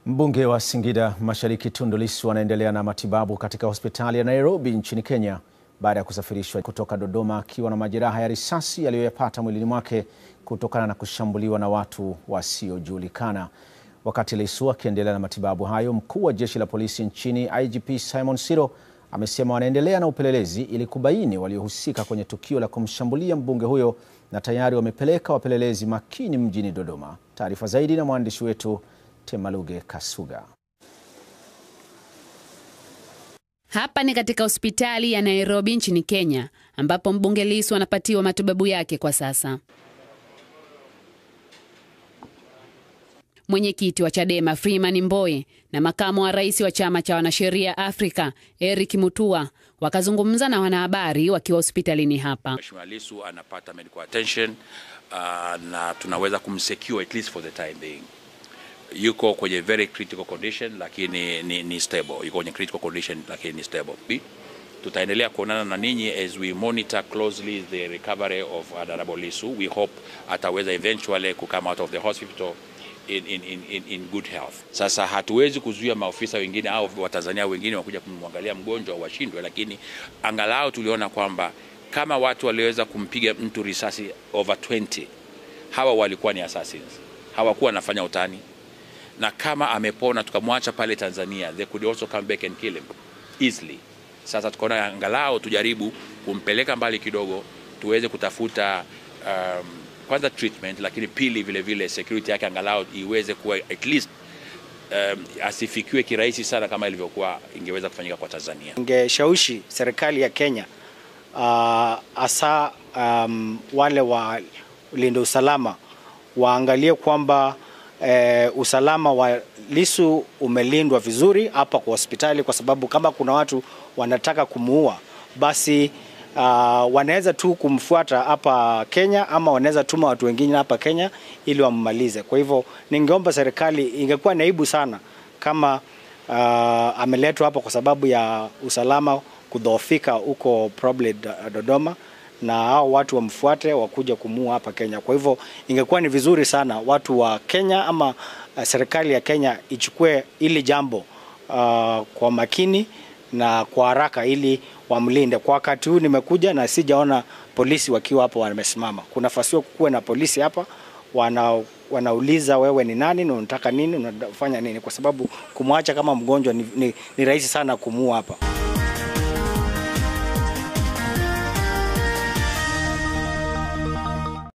Mbunge wa Singida Mashariki Tundu Lissu anaendelea na matibabu katika hospitali ya Nairobi nchini Kenya baada ya kusafirishwa kutoka Dodoma akiwa na majeraha ya risasi aliyoyapata mwilini mwake kutokana na kushambuliwa na watu wasiojulikana. Wakati Lissu akiendelea na matibabu hayo, mkuu wa jeshi la polisi nchini IGP Simon Siro amesema wanaendelea na upelelezi ili kubaini waliohusika kwenye tukio la kumshambulia mbunge huyo na tayari wamepeleka wapelelezi makini mjini Dodoma. Taarifa zaidi na mwandishi wetu Temaluge Kasuga. Hapa ni katika hospitali ya Nairobi nchini Kenya ambapo mbunge Lissu anapatiwa matibabu yake kwa sasa. Mwenyekiti wa Chadema Freeman Mbowe na makamu wa rais wa chama cha wanasheria Afrika Eric Mutua wakazungumza na wanahabari wakiwa hospitalini hapa. Mheshimiwa Lissu anapata medical attention na tunaweza kumsecure at least for the time being. Yuko kwenye very critical condition lakini ni stable. Yuko kwenye critical condition lakini ni stable. Tutaendelea kuonana na ninyi as we monitor closely the recovery of Honorable Lissu. We hope ataweza eventually to come out of the hospital in good health. Sasa hatuwezi kuzuia maofisa wengine au Watanzania wengine wakuja kumwangalia mgonjwa washindwe, lakini angalau tuliona kwamba kama watu waliweza kumpiga mtu risasi over 20, hawa walikuwa ni assassins. Hawakuwa wanafanya utani. Na kama amepona tukamwacha pale Tanzania, they could also come back and kill him easily. Sasa tukaona angalau tujaribu kumpeleka mbali kidogo tuweze kutafuta kwanza treatment, lakini pili vile vile security yake angalau iweze kuwa at least asifikiwe kirahisi sana kama ilivyokuwa ingeweza kufanyika kwa Tanzania. Ningeshawishi serikali ya Kenya hasa wale wa linda usalama waangalie kwamba usalama wa Lissu umelindwa vizuri hapa kwa hospitali, kwa sababu kama kuna watu wanataka kumuua basi wanaweza tu kumfuata hapa Kenya ama wanaweza tuma watu wengine hapa Kenya ili wammalize. Kwa hivyo ningeomba serikali, ingekuwa naibu sana kama ameletwa hapa kwa sababu ya usalama kudhoofika huko probably Dodoma, na hao watu wamfuate wakuja kumuua hapa Kenya. Kwa hivyo ingekuwa ni vizuri sana watu wa Kenya ama serikali ya Kenya ichukue ili jambo kwa makini na kwa haraka ili wamlinde. Kwa wakati huu nimekuja na sijaona polisi wakiwa hapo wamesimama. Kuna nafasi kuwe na polisi hapa wanauliza wewe ni nani na unataka nini, unafanya nini, kwa sababu kumwacha kama mgonjwa ni rahisi sana kumuua hapa.